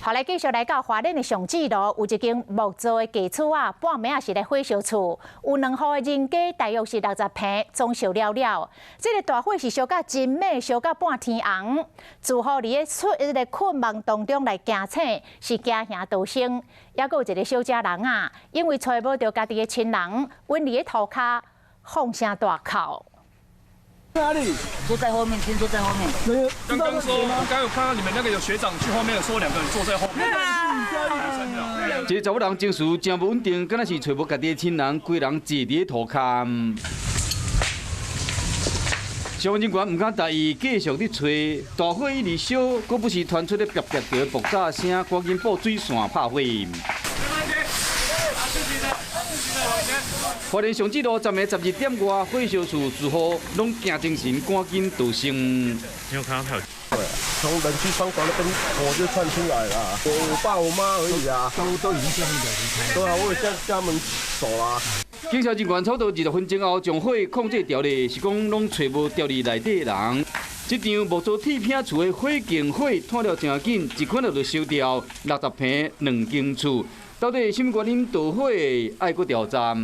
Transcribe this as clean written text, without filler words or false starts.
好來繼續來到花蓮的上智路，有一間木造的舊厝啊，半暝也是咧火燒厝，有兩戶的人家，大約是60坪，總燒了了。這個大火是燒甲真猛，燒甲半天紅。住戶佇咧出這个困夢當中來驚醒，是驚嚇逃生。猶閣有一個小姐人啊，因為揣無著家己的親人，穩佇咧塗跤放聲大哭。哪裡？坐在後面，聽說在後面。剛剛說，我剛有看到你們那個有學長去後面，說兩個人坐在後面。這個查某人情緒真無穩定，敢若是揣無家己的親人，規人坐佇咧塗跤。消防人員毋敢大意，繼續咧揣。大火一直燒，閣不時傳出咧啪啪的爆炸聲，趕緊布水線拍火。花蓮上智路昨暝12點外，火燒厝住戶攏驚精神，趕緊逃生。你有看到他有？對，從冷氣窗口那邊火就竄出來了。我爸我媽而已啊，都已經叫他們離開。對啊，我有叫他們走啊。警察人員差不多20分鐘後將火控制牢咧，是講攏揣無牢佇內底的人。這場木造鐵片厝的火警火湠了誠緊，一款就燒掉60坪兩間厝。到底啥物原因導火？愛閣調查。